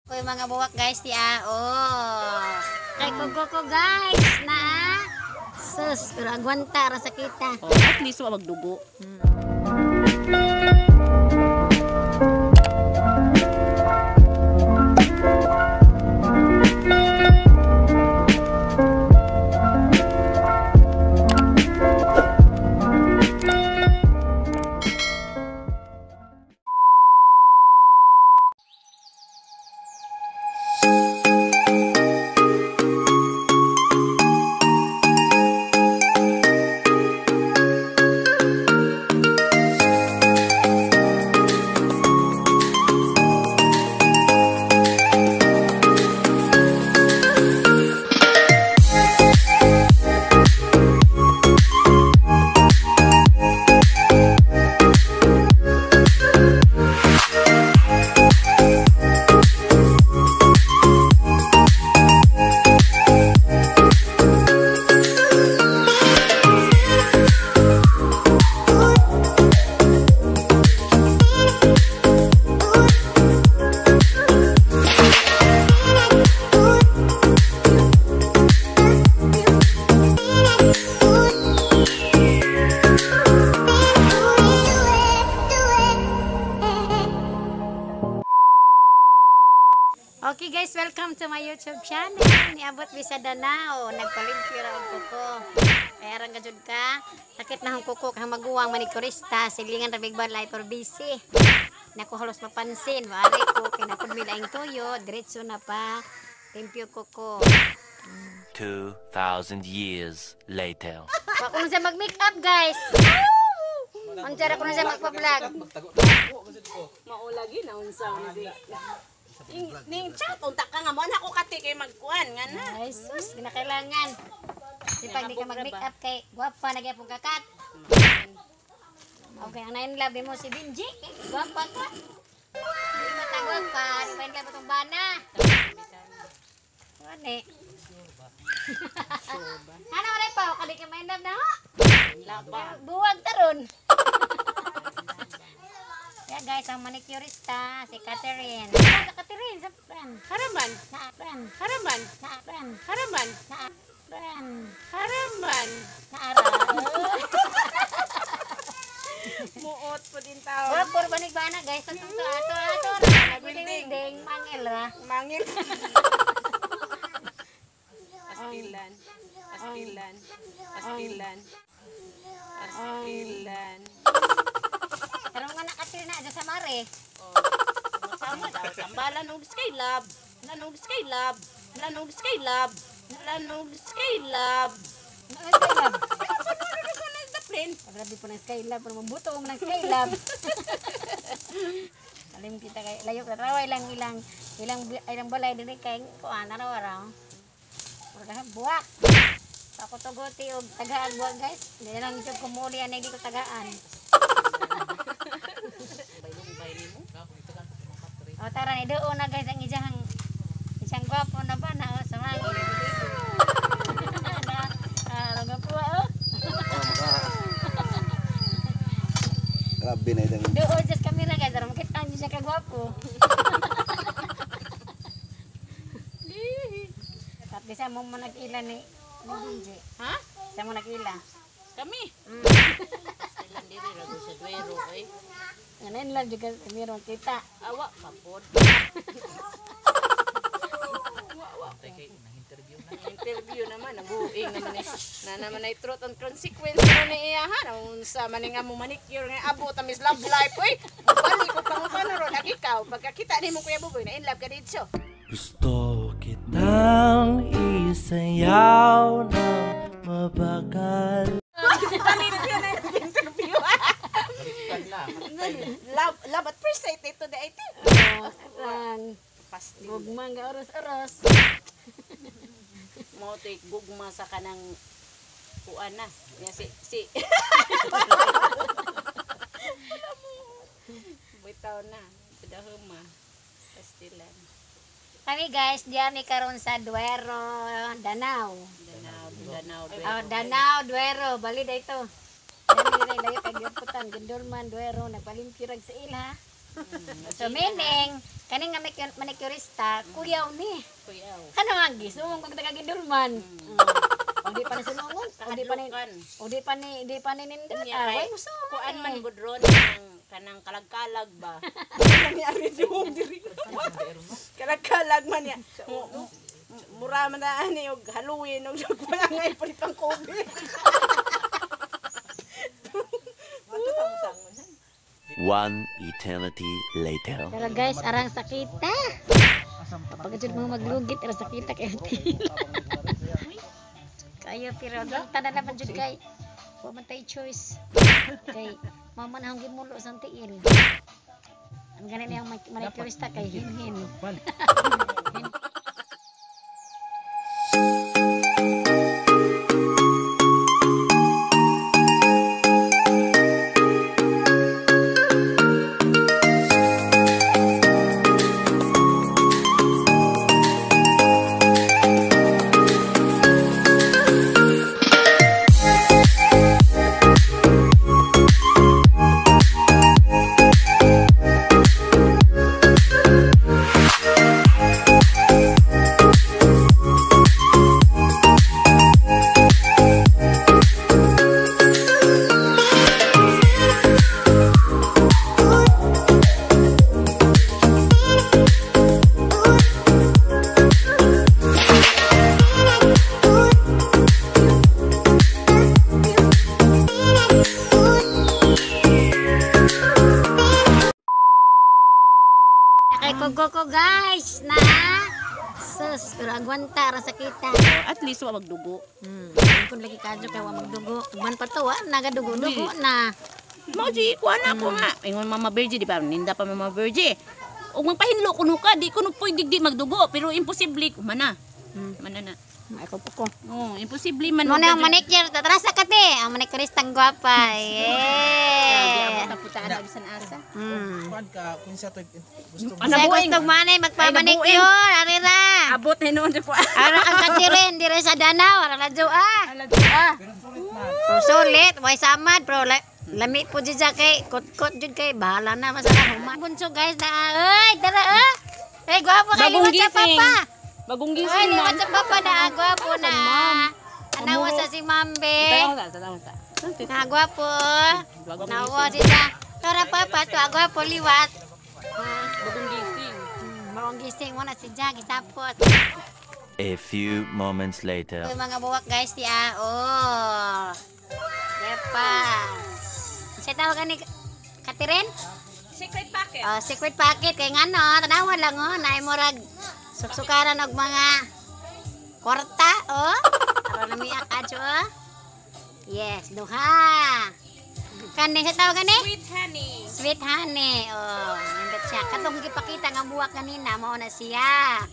Ko yung mga buwak guys di ah. Oh. Kay kuko ko guys na. Sus, pero agwanta ra sa kita. Oh, at least wa magdugo. Okay guys, welcome to my YouTube channel. Niabot mi sa Danao, nagpalimpyo ra og kuko. Kaya rang gajud ka, sakit na hong kuko kang maguwang manicurista, silingan ra big balay pero busy. Nako halos mapansin, wari ko kay napud mi laing tuyo, diretso na pa limpyo kuko. 2,000 years later. Wa ko na siya mag-makeup guys. Unsa ra ko na siya magpa-vlog. Maulagi na unsa ni di. Ning chat unta ka nga mo anak ko kati kay magkuan nga na. Ay sus, ginakailangan. Di pag di ka mag-makeup kay gwapa na gyapon kakat. Okay, ang na-in love mo si Benji. Gwapa ka. Di ba ta gwapa, di ba in love itong bana? Ano eh? Ano wala pa, kali ka ma-in love na ho? Buwag taron. Yeah guys, ang manicurista, si Catherine. Sa Catherine, sa Fran. Haraman, Na Fran. haraman, Na Fran. haraman, Na Fran. haraman. Na ara. Muot po din tao. Wala puro banig bana guys. Ato ato ato ato. Nagwilding mangil ra. Mangil. Pastilan. Pastilan. Pastilan. Pastilan. Pero nga nakatil na dyan sa mare. Oh. Sama daw. Tambalan og Skylab. Lanog Skylab. Lanog Skylab. Lanog Skylab. Ano Skylab? Plane. Grabe po ng Skylab. Pero mabuto mo ng Skylab. Alim kita kay layo ka raway lang ilang ilang ilang balay dinhi kay kuan araw araw. Puro ka buwak. Ako tugoti og tagaan buwak guys. Hindi na lang jud kumuli anay di ko tagaan. Baylong-bay nimo. O tara ni doon na guys ang isang isang gwapo na ba na o sa mga na ah po oh. Grabe na itong Doon just kamera guys, aron makita niyo siya kagwapo. Tapi sa mo mo nag-ila ni ni DJ. Ha? Sa mo nag-ila. Kami. Pastilan diri ra sa duero oy. Ngayon lang juga kamera kita. Awa pa pod. Interview naman, nabuing naman eh. Na naman ay truth and consequence mo ni iya ha. Unsa man nga mo manicure nga abot ang Miss Love Life oy. Balik ko pangutana ron ag ikaw pagkakita nimo Kuya Buboy na in love ka didto. Gusto kitang isayaw ng mabagal. Kanina yun na interview. Love love at first sight ito the IT. Oh, ang Pastil. gugmang ga oros-oros. Mo take gugma sa kanang kuan na. Ya si si. Bitaw na. Padahuma. Pastilan. Kami guys, diyan mi karon sa Duero, Danao. Danao, Danao, Oh, Danao, Duero, bali da ito. Dani rin layo kay Gyoputan, Gindurman, Duero, nagpalimpyo rag sa ila. So meaning, kaning nga manicurista, kuyaw ni. Kuyaw. Ano nga gisumong kog taga gidulman. O di pa ni sunungon, o di pa ni Kahadlukan. o di pa ni di pa ni nindot. Unya, Ah, kay way muso. Kuan man gud ron kanang kanang kalag-kalag ba. Kani ari duhog diri. Kalag-kalag man niya. Mura man na ani og Halloween og wala ngay palit ang COVID. One eternity later. Pero guys, arang sakita. Kapag jud mo maglugit, arang sakita kayo. Kayo pero tanan naman jud kay wa man tay choice. Kay mama na akong gimulo sa tiil. Ang ganun niyang manicurista kay hinhin. Kay kuko ko guys na sus pero agwanta ra sakita. At least wa magdugo. Kung lagi kadyo kay wa magdugo. Uban pa to wa nagadugo-dugo na. Mao di kuan ako nga. Ingon Mama Virgie di ba? Ninda pa Mama Virgie. Ug magpahinlo kuno ka, di kuno pwede di magdugo, pero imposible mana. Mana na. Ay ko ko. Oh, imposible man. Mo na ang manicure, tatrasa ka te. Ang manicurista ang gwapa. Yeah. Abot na putaan bisan asa. Kuan ka kung sa to gusto mo. Ano Sa buing? gusto manay magpamanicure, ari ra. Abot na noon di kuan. Ara ang katirin dire sa Danau, ara la ah. Ala ah. Pero sulit man. Pero sulit, way samad pero lami po jud siya kay kot-kot jud kay bahala na masarap human. Bunso guys na ay tara ah. Eh gwapo kay Bagong liwat sa gising. papa. Bagong Ay gising liwat man. sa papa na gwapo na. Anawa sa si Mambe. Tanaw ta, tanaw ta. Na gwapo. Nawa siya. Tara papa to gwapo liwat. Bagong gising. Bagong gising mo na si Jack isapot. A few moments later. Yung mga buwak guys siya. Oh. Yepa. Sa tawag ani Katirin? Secret packet. Oh, secret packet kay ngano, tanawa lang oh, naay murag suksukaran og mga kwarta oh. Aron na miyak adyo oh. Yes, duha. Kani sa tawag ani? Sweet honey. Sweet honey. Oh, nindot siya. Katong gipakita nga buwak kanina, mao na siya.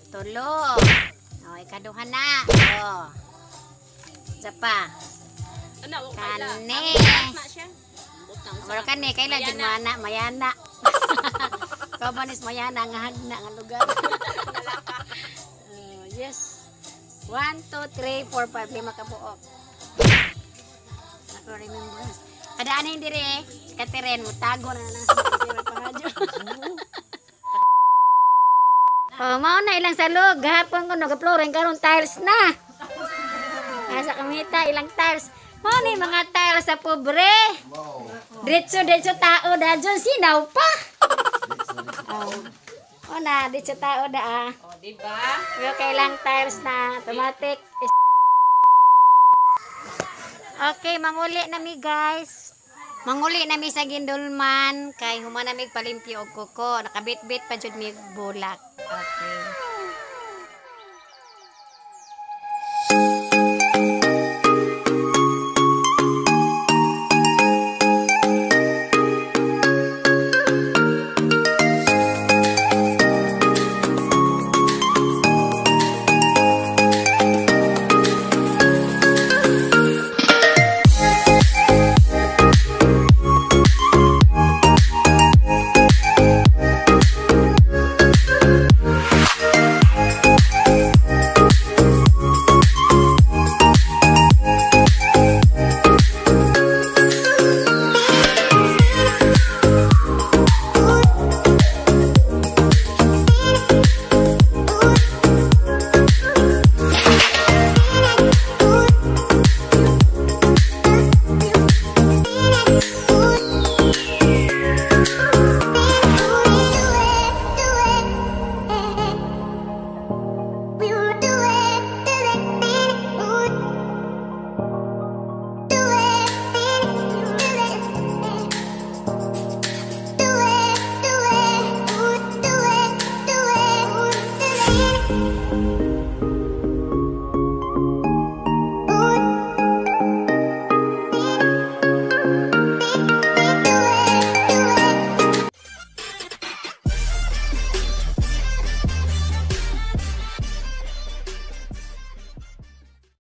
Tulo. Oh, ikaduha na. Oh. Isa pa. Ano, okay lang. Kani. Na siya. Butang Mura kani kailan jud mana mayana. Kabanis mayana nga hagna nga lugar. Oh, yes. 1 2 3 4 5 lima ka buok. Ako remembrance. Kada ani dire, si Catherine mutago na na sa pangadyo. Oh, mao na ilang salog. Gahapon ko nagaploring karon tiles na. Asa kamita ilang tiles. Mao ni mga tiles sa pobre. Diretso diretso tao da dyan sinaw pa. Oh. Oh na, diretso tao da ah. Oh, di ba? Pero kailang tiles na automatic. Okay, manguli na mi guys. Manguli na mi sa Gindulman kay human na mi palimpyo og kuko. Nakabit-bit pa jud mi bulak. Okay.